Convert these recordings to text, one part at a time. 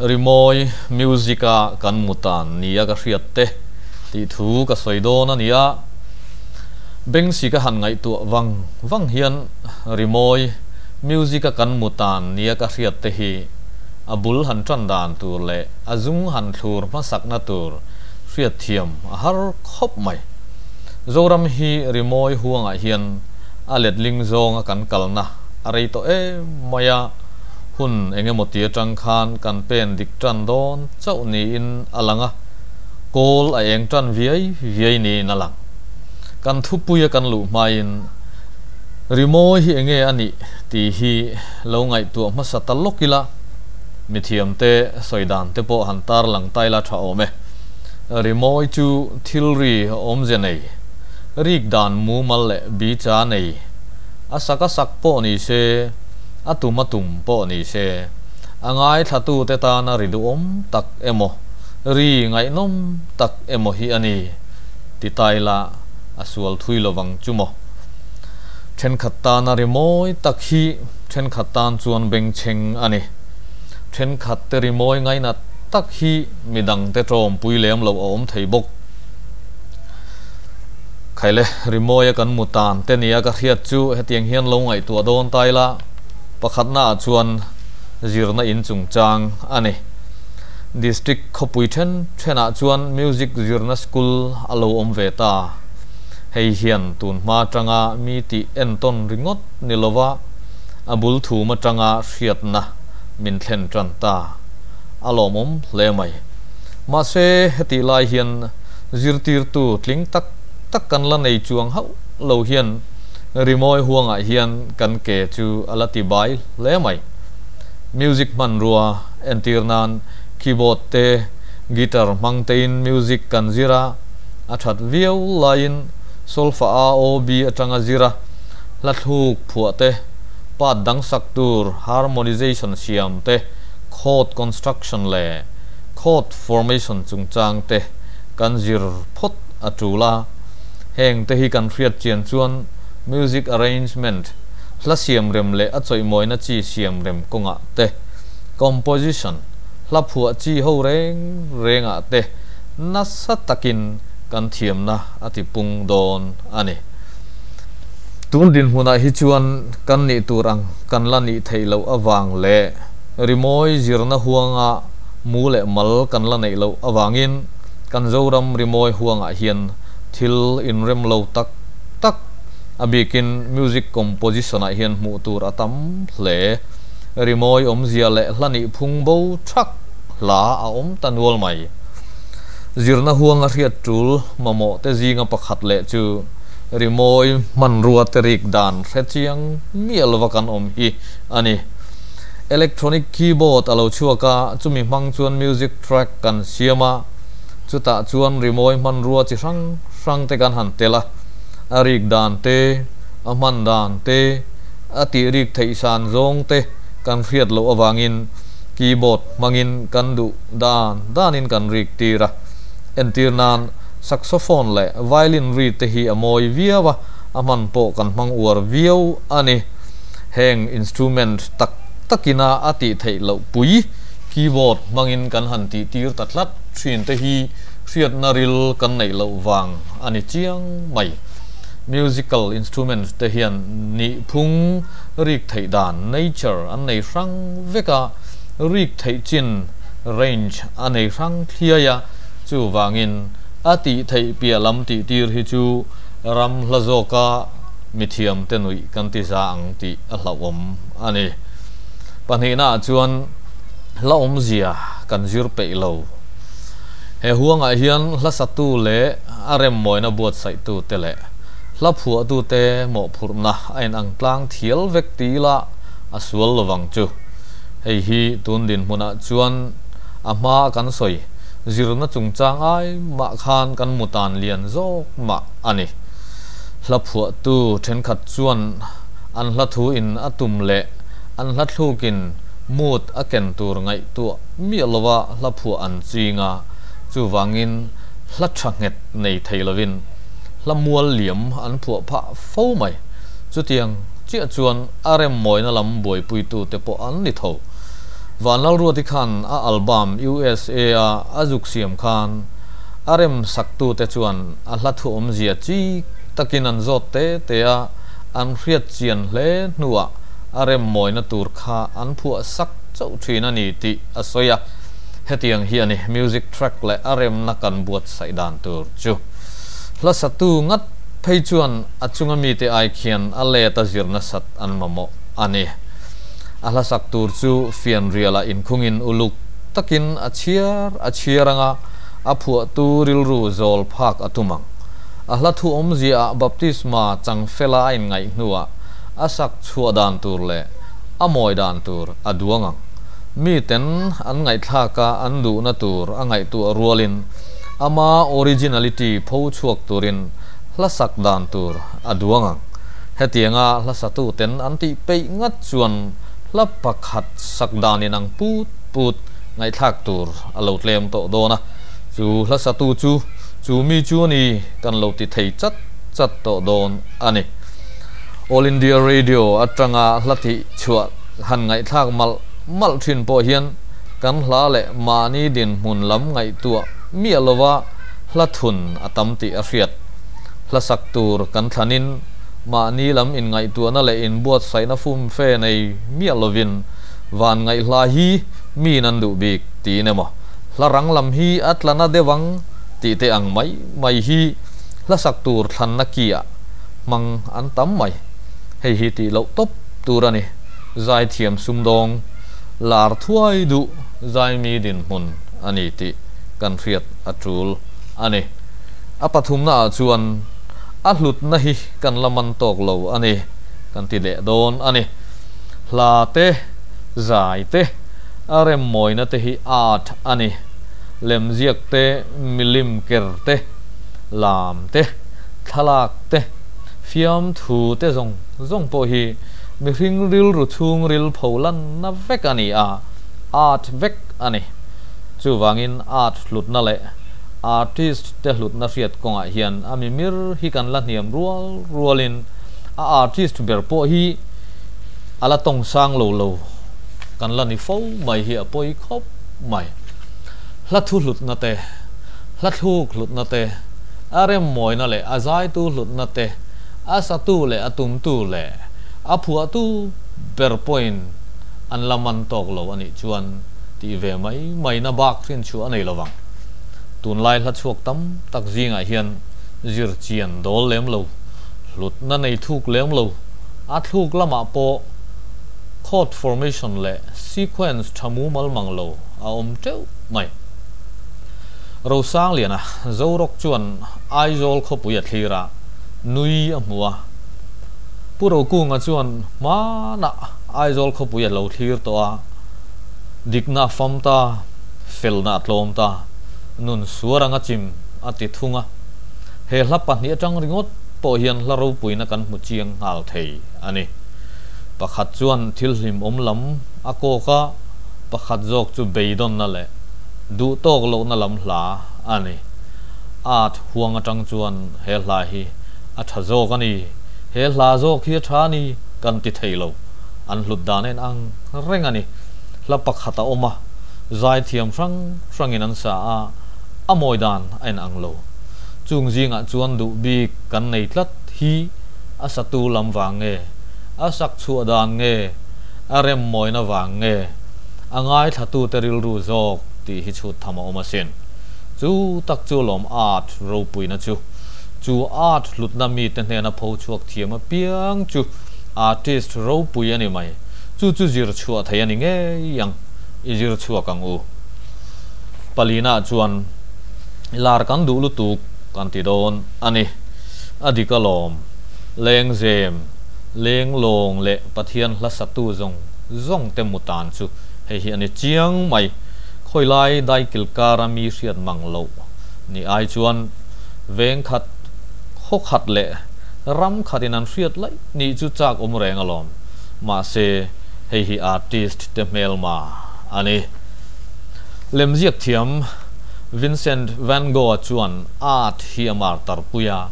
Rimawi, music, a kan mutan nia ka hriat te tih thu ka sawi dawn a nia. Bengsi ka han ngaihtuah vang vang hian rimawi, music, a kan mutan nia ka hriat te hi a bul han tan dan tur leh a zung han thlur hmasakna tur hriatthiam a har khawp mai. Zoram hi rimawi huangah hian a letling zawnga kan kalna a rei tawh em mai a, hun eng emaw ti atang khan kan pen dik tan dawn chauh niin a lang a, kawl a eng tan viai viai niin a lang. Kan thupuia kan luh hmain rimawi hi enge a nih tih hi lo ngaihtuah hmasa ta lawk ila, mithiamte sawi dan te pawh han tarlang ta ila tha awm e. Rimawi chu thil ri awmze nei, rik dan mumal leh bicha nei, a sak a sak pawh ni se, a tum a tum pawh ni se, a ngaithlatute tana ri duhawm tak emaw, ri ngaihnawm tak emaw hi a ni, ti ta ila a sual thui lovang chu maw. Thenkhat tana ri mawi tak hi thenkhat tan chuan bengchheng a ni. Thenkhat te ri mawi ngainat tak hi midangte tawmpui lem loh a awm thei bawk. Khaile, rimawia kan mu tan te nia ka hriat chu hetiang hian lo ngaihtuah dawn ta ila, pakhatna ah chuan zirna in chungchang a ni. District khawpui then then ah chuan music zirna school a lo awm ve ta. Hei hian tun hma atanga mi tih entawn ringawt ni lova a bul thum atanga hriatna min thlen tan ta. A lawmawm hle mai. Mahse, hetih lai hian zirtirtu tling tak tak kan la nei chuang hauh lo hian rimawi huangah hian kan ke chu a la ti bai hle mai. Music hmanrua entir nan keyboard te, guitar hmang tein music kan zir a, a that viau laiin solfa A O B atanga zir a, hla thluk phuah te, part dang sak tur harmonization siam te, chord construction leh chord formation chungchang te kan zir phawt a tul a, heng te hi kan hriat chian chuan music arrangement, hla siam rem leh a chawihmawina chi siam rem kawngah te, composition, hla phuah chi ho reng rengah te nasa takin kan thiamna a ti pung dawn a ni. Tun dinhmunah hi chuan kan nih tur ang kan la nih theih loh avang leh rimawi zirna huanga mu leh mal kan la neih loh avangin kan Zoram rimawi huangah hian thil inrem lo tak tak, a bikin music composition-ah hian hmuh tur a tam hle. Rimawi awmzia leh hla nih phung bo thak hla a awm ta nual mai. Zirna huanga hriat tul mamawh te zinga pakhat leh chu rimawi hmanrua te rik dan hre chiang miah lova kan awm hi a ni. Electronic keyboard a lo chhuak a, chumi hmang chuan music track kan siam a, chutah chuan rimawi hmanrua chi hrang hrang te kan han tel a, a rik dan te, a hman dan te, a tih rik theih san zawng te kan hriat loh avangin keyboard hmangin kan duh dan danin kan rik tir a. Entir nan saxophone leh violin ri te hi a mawi viau a, a hman pawh kan hmang uar viau a ni. Heng instrument tak takina a tih theih loh pui keyboard hmangin kan han tih tir ta tlat thin te hi hriatna ril kan neih loh vang a ni chiang mai. Musical instruments te hian nihphung rik theih dan, nature, an nei hrang vek a, rik theih chin, range, a nei hrang thliai a, chuvangin a tih theih piah lam tih tir hi chu ram hla zawka mithiam te nuih kan ti za ang tih a hlauhawm a ni. Pahnihnaah chuan hla awmzia kan zir peih lo. He huangah hian hla satu leh a remmawina buatsaihtu te leh hla phuahtu te mawhphurhna a inang tlang thial vek ti ila a sual lovang chu. Hei hi tun dinhmunah chuan a hma kan sawi zirna chungchang ai mah khan kan mutan lian zawk mah a ni. Hla phuahtu thenkhat chuan an hla thu in a tum leh an hla thluk in mood a ken tur ngaihtuah miah lova hla phuah an ching a, chuvangin hla tha nghet nei thei lovin hla mual liam an phuah phah fo mai. Chutiang chiah chuan a remmawina lam buaipuitu te pawh an ni tho. Vanlalruati khan a album USA a a zuk siam khan a rem saktute chuan a hla thu awmzia chik takin an zawt te te a, an hriat chian hle hnuah a rem mawina tur kha an phuah sak chauh thin a ni tih a sawi a. Hetiang hi a ni music track leh a remna kan buatsaih dan tur chu. Hla satu ngat phei chuan a chunga mite ai khian a let a zir nasat an mamawh a ni. A hla sak tur chu fianrialah inkhungin uluk takin a chhiar a chhiar anga a phuahtu rilru zawl phak a tum ang. A hla thu awmziaah baptisma chang fela a inngaih hnuah a sak chhuah dan tur leh a mawi dan tur a duang ang. Miten an ngaihthlaka an duhna tur a ngaihtuah rualin ama originality pho chhuak turin hla sak dan tur a duang ang. Hetianga hla satuten an tih peih ngat chuan hla pakhat sak dan inang put put ngaihthlak tur a lo tlem tawh dawn a, chu hla satu chu chu mi chu a ni kan lo ti thei chat chat tawh dawn a ni. All India Radio atanga hla tih chhuah han ngaihthlak malh malh thin pawh hian kan hla leh mahni dinhmun lam ngaihtuah miah lova hla thun a tam tih a hriat. Hla sak tur kan thlanin mahni lam inngaihtuahna leh inbuatsaihna fumfe nei miah lovin van ngaihhla hi miin an duh bik tiin emaw hla rang lam hi a tla na deuh ang tih te ang mai mai hi hla sak tur thlanna ki-ah hmang an tam mai. Hei hi tih loh tawp tur a ni. Zaithiam sumdawng lar thuai duh zaimi dinhmun a ni tih kan hriat a tul a ni. A pathumna ah chuan a hlutna hi kan la man tawk lo a ni kan ti leh dawn a ni. Hla te, zai te, a remmawina te hi art a ni. Lemziak te, milim ker te, lam te, thlalak te, fiamthu te zawng zawng pawh hi mihring rilru chhungril pho lanna vek a ni a, art vek a ni. Chuvangin art hlutna leh artist te hlutna hriat kawngah hian a mimir hi kan la hniam rual rualin a artist ber pawh hi a la tawng sang lo lo kan la ni fo mai hi a pawi khawp mai. Hla thu hlutna te, hla thluk hlutna te, a remmawina leh a zaitu hlutna te, a satu leh a tumtu leh a phuahtu ber pawhin an la man tawk lo a nih chuan tih ve mai maina bak hrin chhuah a nei lo vang. Tunlai hla chhuak tam tak zingah hian zir chian dawl lem lo, hlutna nei thuk lem lo, a thluk lamah pawh chord formation leh sequence tha mumal mang lo a awm teuh mai. Rosangliana Zorawk chuan Aizawl khawpui a thlir a, nui a hmu a. Pu Rokunga chuan hmanah Aizawl khawpui a lo thlir tawh a, dikna a fam ta, felna a tlawm ta, nun suar anga chim a ti thung a. He hla pahnih atang ringawt pawh hian hla ropuina kan hmu chiang nghal thei a ni. Pakhat chuan thil hlimawm lam a kawk a, pakhat zawk chu beidawnna leh duh tawk lohna lam hla a ni. Art huang atang chuan he hla hi a tha zawk a ni, he hla zawk hi a tha a ni kan ti thei lo. An hlut dan en ang reng a ni. Hla pakhat a awm a, zaithiam hrang hrangin an sa a, a mawi dan a en ang lo. Chung zingah chuan duh bik kan nei tlat hi a satu lam vang nge, a sak chhuah dan nge, a rem mawina vang nge, a ngaithlatute rilru zawk tih hi chhut tham a awm asin. Chu tak chu lawm art ropuina chu. Chu art hlutna mite hnena pho chhuak thiam apiang chu artist ropui a ni mai. Chu chu zir chhuah thei a ni ngei ang, i zir chhuak ang u. Palina chuan lar kan duh lutuk kan ti dawn a ni. A dik alawm, lengzem, lenglawng leh Pathian hla satu zawng zawng te mu tan chu hei hi a ni chiang mai. Khawilai daikil kara mi hriat mang loh ni ai chuan veng khat, khaw khat leh ram khatin an hriat laih nih chu chak awm reng alawm. Mahse, hei hi artist te hmelma a ni. Lemziak thiam Vincent van Gogh-a chuan art hi a mar tarpui a,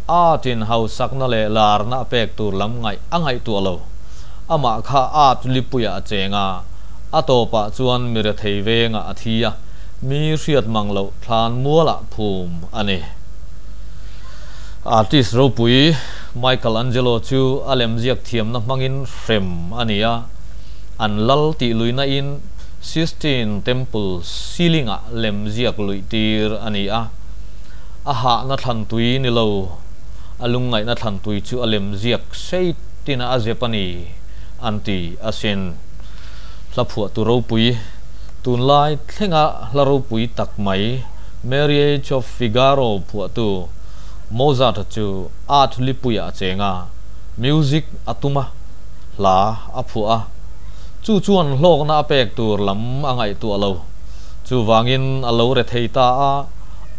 art in hausakna leh larna a pek tur lam ngaih a ngaihtuah lo. Amah kha art lipuiah a cheng a, A tawpah chuan mi rethei vengah a thi a, mi hriat mang loh thlan mualah phum a ni. Artist ropui Michael Angelo chu a lemziak thiamna hmangin hrem a ni a, an lal tih luihna in Sistine Temple ceiling-ah lemziak luih tir a ni a. A hahna thlantui ni lo, a lungngaihna thlantui chu a lemziak seitin a zep a ni an ti asin. Hla phuahtu ropui, tunlai thlenga hla ropui tak mai Marriage of Figaro phuahtu Mozart-a chu art lipuiah a cheng a, music a tum a, hla a phuah a. Chu chuan hlawkna a pek tur lam a ngaihtuah lo. Chuvangin a lo re thei ta a,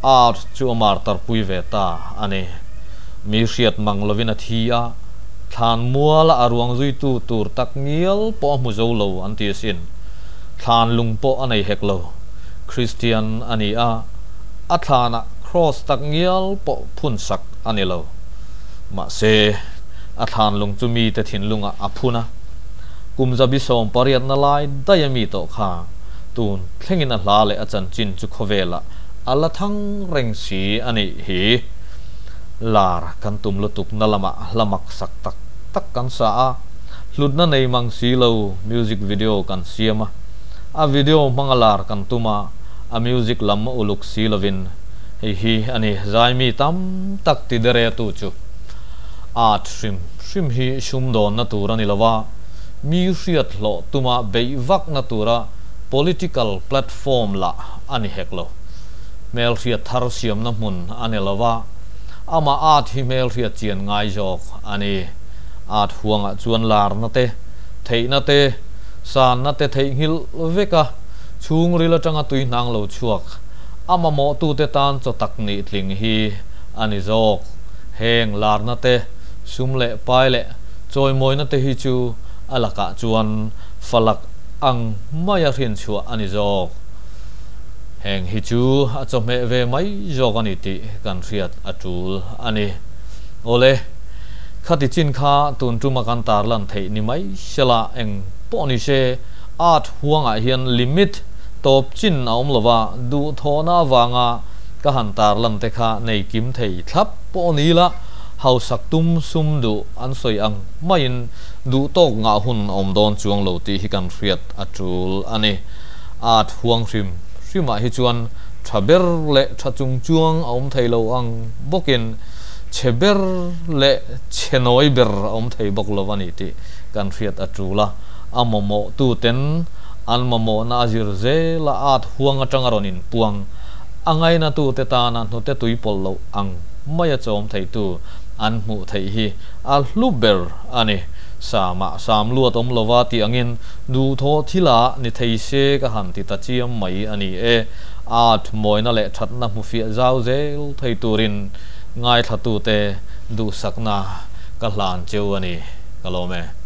art chu a mar tarpui ve ta a ni. Mi hriat mang lovin a thi a, thlan muala a ruang zuitu tur tak ngial pawh a hmu zo lo an ti asin. Thlan lung pawh a nei hek lo. Kristian a ni a, a thlanah kraws tak ngial pawh phun sak a ni lo. Mahse, a thlan lung chu mite thinlungah a phun a. Kum zabi 18na lai daih a mi tawh kha tun thlengin a hla leh a chanchin chu khawvelah a la thang reng si a nih hi. Lar kan tum lutuk na lamah hla mak sak tak tak kan sa a, hlutna nei mang si lo music video kan siam a, a video hmanga lar kan tum a, a music lam uluk si lovin hei hi a ni zaimi tam tak ti deretu chu. Art hrim hrim hi sumdawnna tur a ni lo a, mi hriat hlawh tuma beih vakna tura political platform lah a ni hek lo. Hmelhriat thar siamna hmun a ni lo a, amah art hi hmelhriat chian ngai zawk a ni. Art huangah chuan larna te, theihna te, sanna te theihnghilh vek a, chhungril atanga tui hnang lo chhuak a mamawhtute tan chaw tak nih tling hi a ni zawk. Heng larna te, sum leh pai leh chawimawina te hi chu a lakah chuan falak ang maia hrinchhuah a ni zawk. Heng hi chu a chawhmeh ve mai zawk a ni tih kan hriat a tul a ni. Awle, khati chin kha tun tuma kan tarlan theih ni mai sela eng pawh ni se, art huangah hian limit tawp chin a awm lova, duhthawhna avanga ka han tarlan te kha nei kim thei thlap pawh ni la, hausak tum sum duh an sawi ang maiin duh tawk ngah hun a awm dawn chuang lo tih hi kan hriat a tul a ni. Art huang hrim hrimah hi chuan tha ber leh tha chung chuang a awm thei lo ang bawkin chhe ber leh chhe nawi ber a awm thei bawk lo a ni tih kan hriat a tul a. A mamawh tuten an mamawhna a zir zel a, art huang atanga rawn inpuang a ngainatute tana hnute tui pawlh loh ang maia chawm theitu an hmuh theih hi a hlu ber a ni. Samah sam luat awm lova tih angin duhthawh thilah ni thei se ka han ti ta chiam mai a ni e. Art mawina leh thatna hmu fiah zau zel thei turin ngaithlatute duhsakna ka hlan cheu a ni. Ka lawm e.